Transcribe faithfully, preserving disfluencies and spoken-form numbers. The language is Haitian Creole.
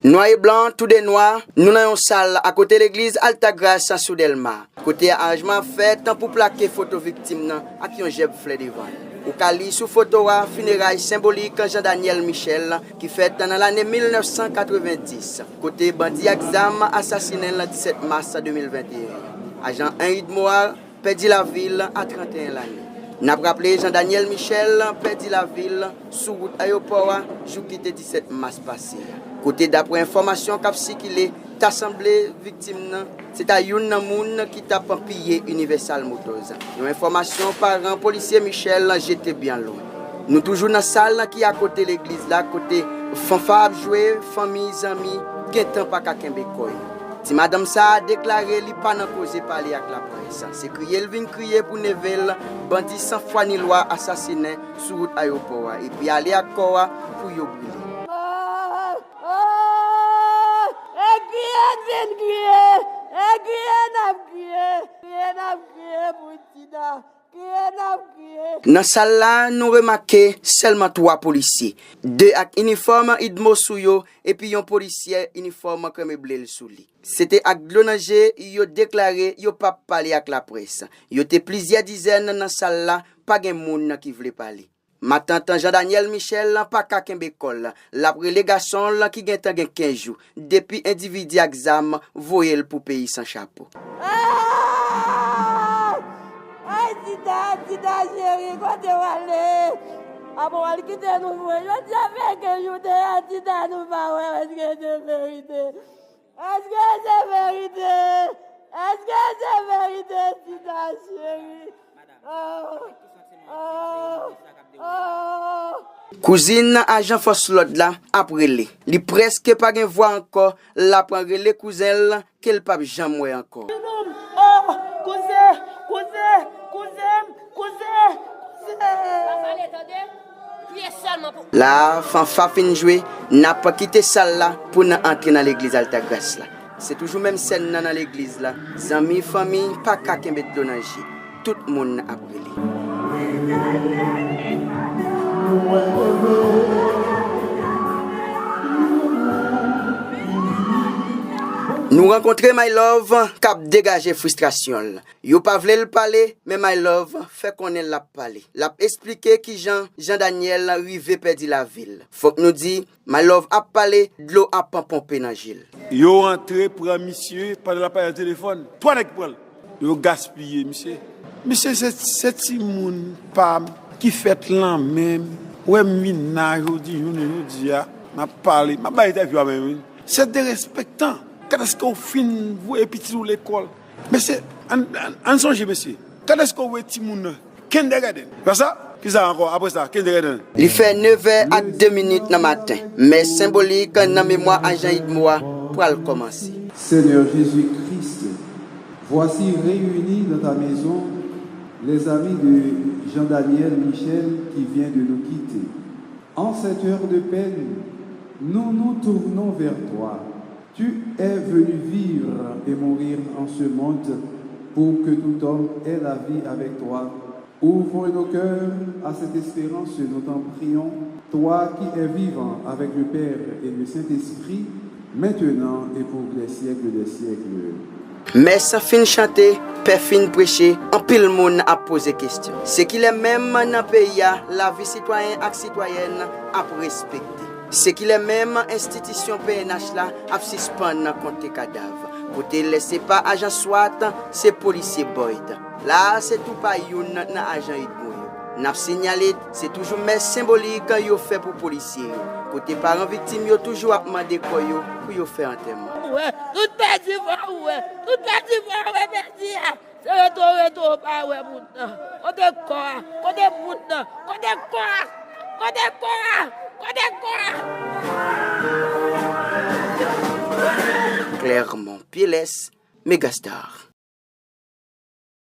Nwa e blan, tou de nwa, nou nan yon sal akote legliz Altagras sou Dèlma, kote aranjman ap fèt pou plake foto viktim nan ak yon jèb flè devan l. Ou ka li sou foto a fineray senbolik Jean Daniel Michel ki fèt nan lane mil nèf san katrevenndis, kote bandi ak zam asasinen l disèt mas de mil venteyen. Ajan en Idmo a pèdi lavi l a tranteyen lane. N ap raple, Jean Daniel Michel pèdi lavi l sou wout ayewopò a jou ki te disèt mas pase a. Kote, daprè enfòmasyon k ap sikile, ta sanble viktim nan se ta youn nan moun ki t ap piye Universal Motors. Yon enfòmasyon paran polisye Michel jete byen lwen. Nou toujou nan sal ki akote legliz la, kote fanfa ap jwe, fanmi, zanmi gentan pa ka kenbe kò yo. Ti madanm sa a deklare li pa nan koze pale ak laprès. Se kriye l vin kriye pou neve l bandi san fwa ni lwa asasinen sou wout ayewopò a, epi ale ak kò a pou yo brile. E kriye n vin kriye, e kriye n ap kriye, kriye n ap kriye pou Dida, kriye n ap kriye. Nan sal la, nou remake sèlman twa polisye, de ak inifòm Idmo sou yo, epi yon polisyè inifòm kreme ble l sou li. Se te ak dlo nan je yo deklare yo p ap pale ak laprès. Yo te plizyè dizèn nan sal la, pa gen moun ki vle pale. Matant Jean Daniel Michel pa ka kenbe kò l, l ap rele gason l ki gentan gen kenz jou depi endividi ak zam voye l pou peyi san chapo. Ah! Ay, Dida, Dida cheri, kote w ale? Apa w al kite nou vre? Jodi a fè kenz jou deja, Dida, nou pa wè, èske se verite? Èske se verite? Èske se verite, Dida cheri? Oh, oh, oh. Kouzin ajan fòs lòd la ap rele. Li prèske pa gen vwa ankò, l ap rele kouzen l ke l p ap janm wè ankò. Oh, kouzen, kouzen, kouzen m, kouzen, kouzen. Pa pale, tande? Kriye sèlman pou. La, fanfa fin jwe, n ap kite sal la pou n antre nan legliz Altagras la. Se toujou menm sèn nan nan legliz la. Zanmi, fanmi pa ka kenbe dlo nan je. Tout moun ap rele. Nou rankontre My Love k ap degaje fristrasyon l. Yo pa vle l pale, men My Love fè konnen l ap pale. L ap eksplike kijan Jean Daniel rive pèdi lavi l. Fòk nou di, My Love ap pale, dlo ap ponpe nan je l. Yo antre pran misye pandan l ap pale nan telefòn. Twa nèg pran l. Yo gaspiye misye. Misye se, se timoun pa m ki fèt lan menm. Wè m vin la jodi, jounen jodi a, m ap pale. M ap bay entèvyou a menm, wi. Se derespektan. Kanèske w fin voye pitit ou lekòl? Mesye, ann, ann, ann sonje, mesye. Kanèske w voye timoun nan kindergarten? Sa, sa? Kisa ankò? Apre sa, kindergarten? Li fè nevè ak de minit nan maten. Mès senbolik nan memwa ajan Idmo a pral kòmanse. Seigneur Jésus-Christ, voici réunis dans ta maison les amis de Jean-Daniel Michel qui vient de nous quitter. En cette heure de peine, nous nous tournons vers toi. Tu es venu vivre et mourir en ce monde pour que tout homme ait la vie avec toi. Ouvre nos cœurs à cette espérance, nous t'en prions. Toi qui es vivant avec le Père et le Saint-Esprit, maintenant et pour les siècles des siècles. Mès fin chante, pè fin preche, anpil moun ap poze kesyon. Se kilè menm nan peyi a, lavi sitwayen ak sitwayèn ap respekte? Se kilè menm enstitisyon P N H la ap sispann konte kadav? Kote lè se pa ajan swat, se polisye Boyd. La a, se tou pa youn nan ajan Idmo yo. N ap sinyale, se toujou mès senbolik yo fè pou polisye yo, kote paran viktim yo toujou ap mande kò yo pou yo fè antèman. Wè, tout pèdi fò ou wè, tout pèdi fò ou wè pèdi a. Se reto, reto, ou pa wè moun nan. Kote kò a? Kote moun nan? Kote kò a? Kote kò a? Kote kò a? Clermont, Piélès, Megastar.